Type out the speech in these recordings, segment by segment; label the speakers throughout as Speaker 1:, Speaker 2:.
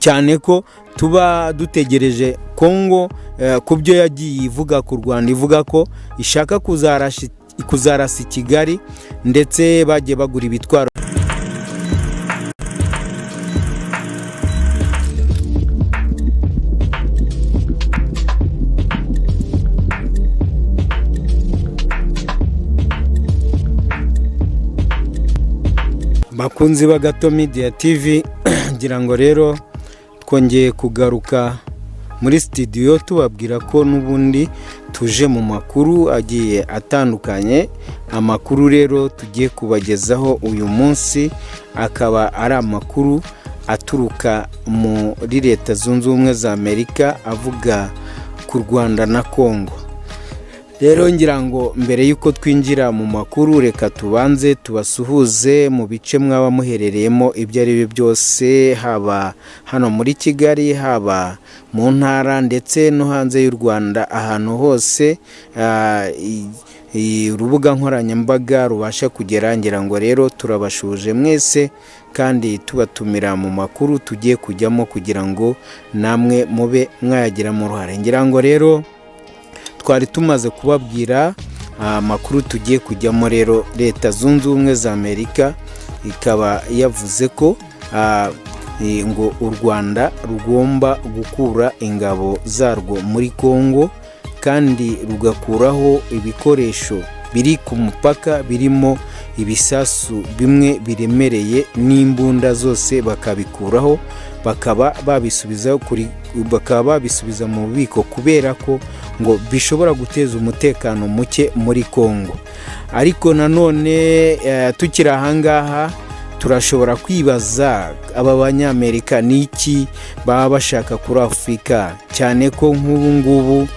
Speaker 1: Cyane ko tuba dutegereje Kongo ku byo yagiye ivuga ku Rwanda, ivuga ko ishaka kuzarasa i Kigali, ndetse bagiye bagura ibitwaro. Bakunzi ba Gato Media TV, ngira ngo rero twongeye kugaruka muri studio tubabwira ko n'ubundi tuje mu makuru agiye atandukanye. Amakuru rero tugiye kubagezaho uyu munsi akaba ari amakuru aturuka muri Leta Zunze Ubumwe za Amerika, avuga ku Rwanda na Kongo. Rero ngira ngo mbere y'uko twinjira mu makuru, reka tubanze tubasuhuze mu bice mwaba muherereyemo ibyo ari byo byose, haba hano muri Kigali, haba mu ntara, ndetse no hanze y'u Rwanda, ahantu hose urubuga nkoranyambaga rubasha kugera. Ngira ngo rero turabashuhuje mwese kandi tubatumira mu makuru tugiye kujyamo kugira ngo namwe mube mwayagiramo uruhare. Ngira ngo rero twari tumaze kubabwira amakuru tugiye kujyamo. Rero Leta Zunze Ubumwe za Amerika ikaba yavuze ko ngo u Rwanda rugomba gukura ingabo zarwo muri Kongo, kandi rugakuraho ibikoresho biri ku mupaka birimo ibisasu bimwe biremereye n'imbunda zose, bakabikuraho, bakaba babisubiza mu bubiko, kubera ko ngo bishobora guteza umutekano muke muri Kongo. Ariko nanone tukiri ahangaha, turashobora kwibaza aba Banyamerika ni iki baba bashaka kuri Afurika, cyane ko nk'ubu ngubu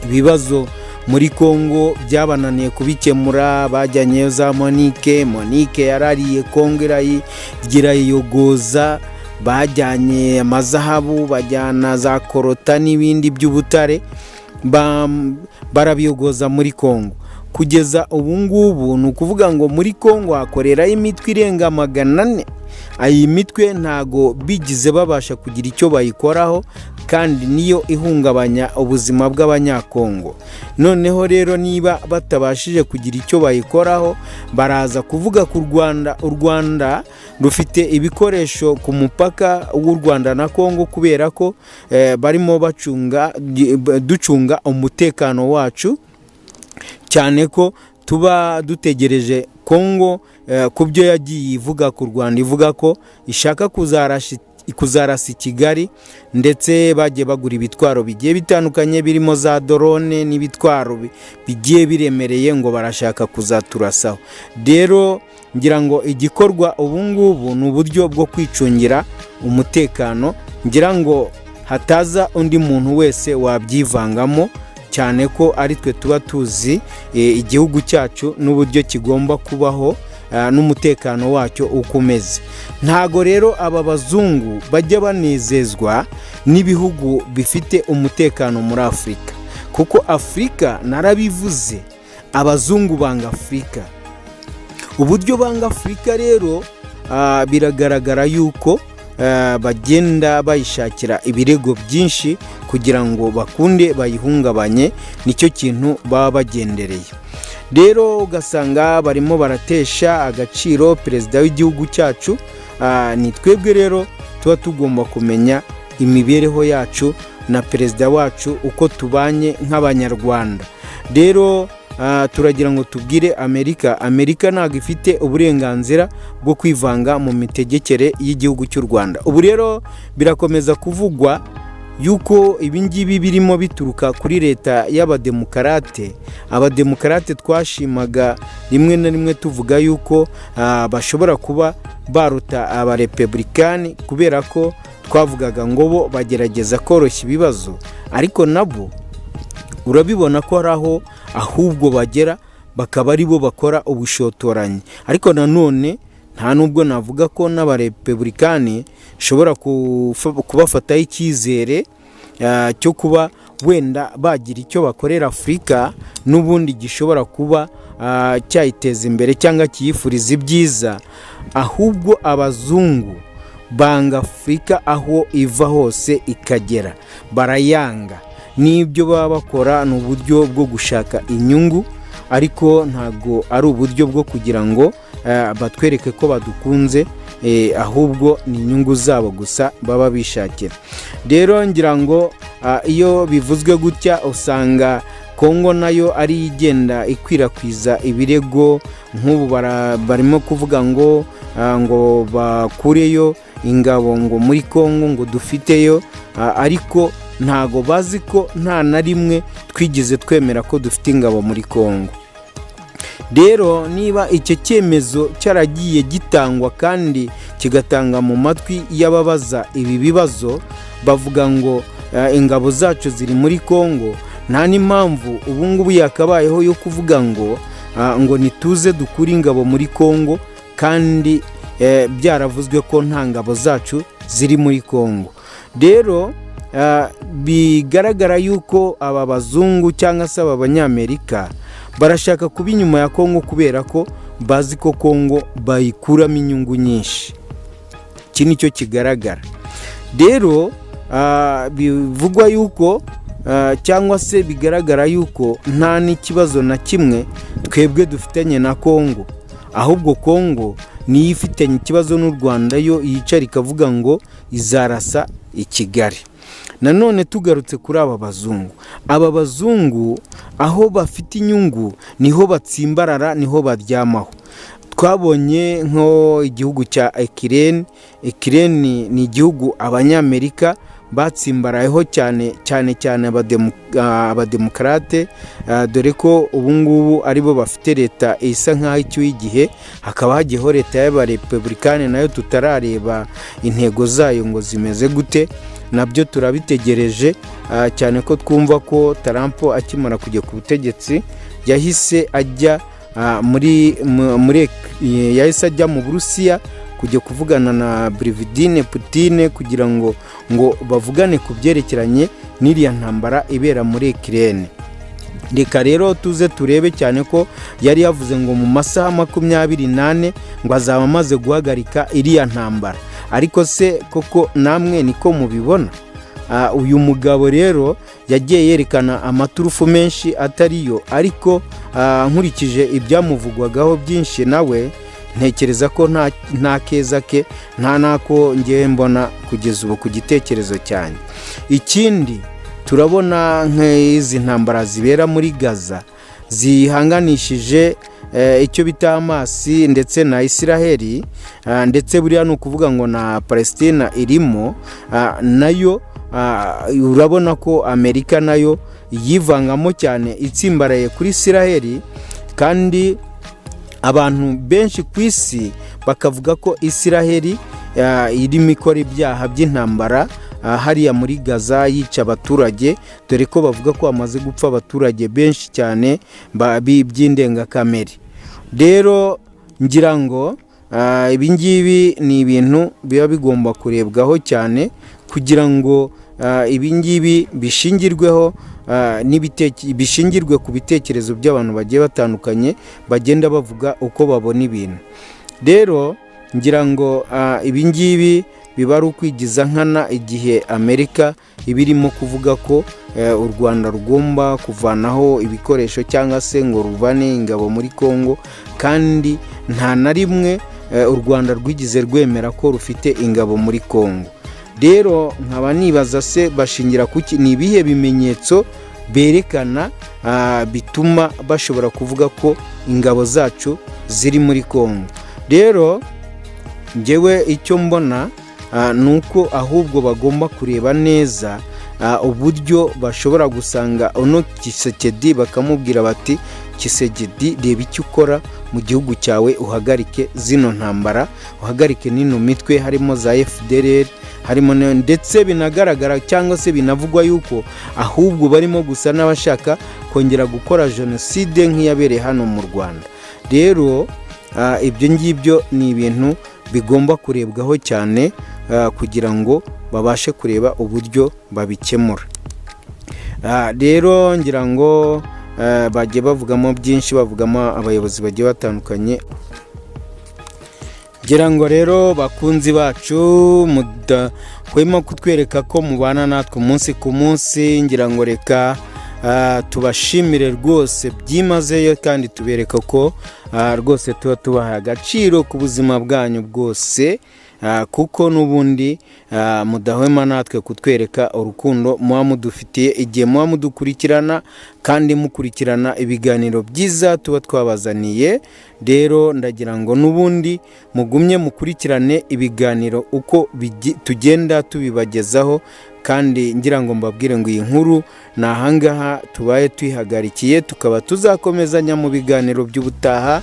Speaker 1: ibibazo muri Kongo byabananiye kubikemura. Bajyanyeyo za MONUC, MONUC yarariye Kongo irayiyogoza. Bajyanye amazahabu, bajyana za coltan n'ibindi by'ubutare, barabiyogoza muri Kongo. Kugeza ubu ngubu ni ukuvuga ngo muri Kongo hakorerayo imitwe irenga 400. Iyi mitwe ntago bigize babasha kugira icyo bayikoraho, kandi niyo ihungabanya ubuzima bw'Abanyakongo. Noneho rero niba batabashije kugira icyo bayikoraho, baraza kuvuga ku Rwanda. U Rwanda rufite ibikoresho ku mupaka w'u Rwanda na Kongo, kubera ko barimo bacunga, ducunga umutekano wacu, cyane ko tuba dutegereje Kongo ku byo yagiye ivuga ku Rwanda, ivuga ko ishaka kuzarasa i Kigali, ndetse bagiye bagura ibitwaro bigiye bitandukanye birimo za drone n'ibitwaro bigiye biremereye, ngo barashaka kuzaturasaho. Rero ngira ngo igikorwa ubu ngubu ni uburyo bwo kwicungira umutekano, ngira ngo hataza undi muntu wese wabyivangamo, cyane ko ari twe tuba tuzi igihugu cyacu n'uburyo kigomba kubaho n'umutekano wacyo uko umeze. Ntago rero aba bazungu bajya banezezwa n'ibihugu bifite umutekano muri Afurika, kuko Afurika, narabivuze, abazungu banga Afurika. Uburyo banga Afurika rero biragaragara yuko bagenda bayishakira ibirego byinshi kugira ngo bakunde bayihungabanye. Nicyo kintu baba bagendereye. Rero ugasanga barimo baratesha agaciro perezida w'igihugu cyacu. Ni twebwe rero tuba tugomba kumenya imibereho yacu na perezida wacu, uko tubanye nk'Abanyarwanda. Rero turagira ngo tubwire Amerika: Amerika ntabwo ifite uburenganzira bwo kwivanga mu mitegekere y'igihugu cy'u Rwanda. Ubu rero birakomeza kuvugwa yuko ibingibi birimo bituruka kuri leta y'Abademokarate. Abademokarate twashimaga rimwe na rimwe tuvuga yuko bashobora kuba baruta Abarepublikani, kubera ko twavugaga ngo bo bagerageza koroshya ibibazo, ariko nabo urabibona ko hari aho ahubwo bagera bakaba ari bo bakora ubushotoranyi. Ariko nanone nta nubwo navuga ko n'Abarepublikani nshobora kubafataho icyizere cyo kuba wenda bagira icyo bakorera Afurika n'ubundi gishobora kuba cyayiteza imbere cyangwa kiyifuriza ibyiza. Ahubwo abazungu Banga Afurika aho iva hose ikagera, barayanga. N'ibyo baba bakora ni uburyo bwo gushaka inyungu, ariko ntabwo ari uburyo bwo kugira ngo batwereke ko badukunze, ahubwo ni inyungu zabo gusa baba bishakira. Rero ngira ngo iyo bivuzwe gutya, usanga Kongo nayo ari igenda ikwirakwiza ibirego. Nk'ubu barimo kuvuga ngo bakureyo ingabo ngo muri Kongo, ngo dufiteyo, ariko ntago bazi ko nta na rimwe twigeze twemera ko dufite ingabo muri Kongo. Rero niba icyo cyemezo cyaragiye gitangwa kandi kigatanga mu matwi y'ababaza ibi bibazo, bavuga ngo ingabo zacu ziri muri Kongo, nta n'impamvu ubu ngubu yakabayeho yo kuvuga ngo nituze dukure ingabo muri Kongo, kandi byaravuzwe ko nta ngabo zacu ziri muri Kongo. Rero bigaragara yuko aba bazungu cyangwa se aba banyamerika barashaka kuba inyuma ya Kongo, kubera ko bazi ko Kongo bayikuramo inyungu nyinshi. Iki nicyo kigaragara. Rero bivugwa yuko cyangwa se bigaragara yuko nta n'ikibazo na kimwe twebwe dufitanye na Kongo, ahubwo Kongo niyo ifitanye ikibazo n'u Rwanda, yo yicara ikavuga ngo izarasa i Kigali. Nanone tugarutse kuri aba bazungu, aba bazungu aho bafite inyungu niho batsimbarara, niho baryamaho. Twabonye nko igihugu cya Ukraine. Ukraine ni igihugu abanyamerika batsimbarayeho cyane cyane cyane, abademokarate, dore ko ubu ngubu aribo bafite leta isa nk'aho icyuye igihe, hakaba hagiyeho leta y'abarepubulikani, nayo tutarareba intego zayo ngo zimeze gute. Nabyo turabitegereje, cyane ko twumva ko Trump akimara kujya ku butegetsi yahise ajya muri muri yahise ajya mu Burusiya kujya kuvugana na Vladimir Putin, kugira ngo bavugane ku byerekeranye n'iriya ntambara ibera muri Ukraine. Reka rero tuze turebe, cyane ko yari yavuze ngo mu masaha 24 ngo azaba amaze guhagarika iriya ntambara. Ariko se koko namwe niko mubibona? Uyu mugabo rero yagiye yerekana amaturufu menshi atariyo, ariko nkurikije ibyamuvugwagaho byinshi, nawe ntekereza ko nta keza ke, nta n'ako ngewe mbona kugeza ubu ku gitekerezo cyanjye. Ikindi, turabona nk'izi ntambara zibera muri Gaza zihanganishije icyo bita Hamasi ndetse na Isiraheli, ndetse buriya ni ukuvuga ngo na Palesitina irimo nayo. Urabona ko Amerika nayo yivangamo cyane, itsimbaraye kuri Isiraheli, kandi abantu benshi ku isi bakavuga ko Isiraheli irimo ikora ibyaha by'intambara hariya muri Gaza, yica abaturage, dore ko bavuga ko hamaze gupfa abaturage benshi cyane by'indengakamere. Rero ngira ngo ibi ngibi ni ibintu biba bigomba kurebwaho cyane, kugira ngo ibi ngibi bishingirweho, bishingirwe ku bitekerezo by'abantu bagiye batandukanye, bagenda bavuga uko babona ibintu. Rero ngira ngo ibi ngibi biba ari ukwigiza nkana igihe Amerika iba irimo kuvuga ko u Rwanda rugomba kuvanaho ibikoresho cyangwa se ngo ruvane ingabo muri Congo, kandi nta na rimwe u Rwanda rwigeze rwemera ko rufite ingabo muri Congo. Rero nkaba nibaza se bashingira kuki? Ni ibihe bimenyetso berekana bituma bashobora kuvuga ko ingabo zacu ziri muri Congo? Rero ngewe icyo mbona ni uko ahubwo bagomba kureba neza uburyo bashobora gusanga uno Tshisekedi, bakamubwira bati: "Tshisekedi, reba icyo ukora mu gihugu cyawe, uhagarike zino ntambara, uhagarike n'ino mitwe harimo za FDLR, harimo ndetse binagaragara cyangwa se binavugwa yuko ahubwo barimo gusa n'abashaka kongera gukora jenoside nk'iyabereye hano mu Rwanda." Rero ibyo ngibyo ni ibintu bigomba kurebwaho cyane, kugira ngo babashe kureba uburyo babikemura. Rero ngira ngo bagiye bavugamo byinshi, bavugamo abayobozi bagiye batandukanye. Ngira ngo Ngira ngo rero bakunzi bacu, mudahwema kutwereka ko mubana natwe umunsi ku munsi, ngira ngo reka tubashimire rwose byimazeyo, kandi tubereka ko rwose tuba tubaha agaciro ku buzima bwanyu bwose, kuko n'ubundi mudahwema natwe kutwereka urukundo muba mudufitiye igihe muba mudukurikirana kandi mukurikirana ibiganiro byiza tuba twabazaniye. Rero ndagira ngo n'ubundi mugumye mukurikirane ibiganiro uko tugenda tubibagezaho, kandi ngira ngo mbabwire ngo iyi nkuru ni ahangaha tubaye tuyihagarikiye, tukaba tuzakomezanya mu biganiro by'ubutaha.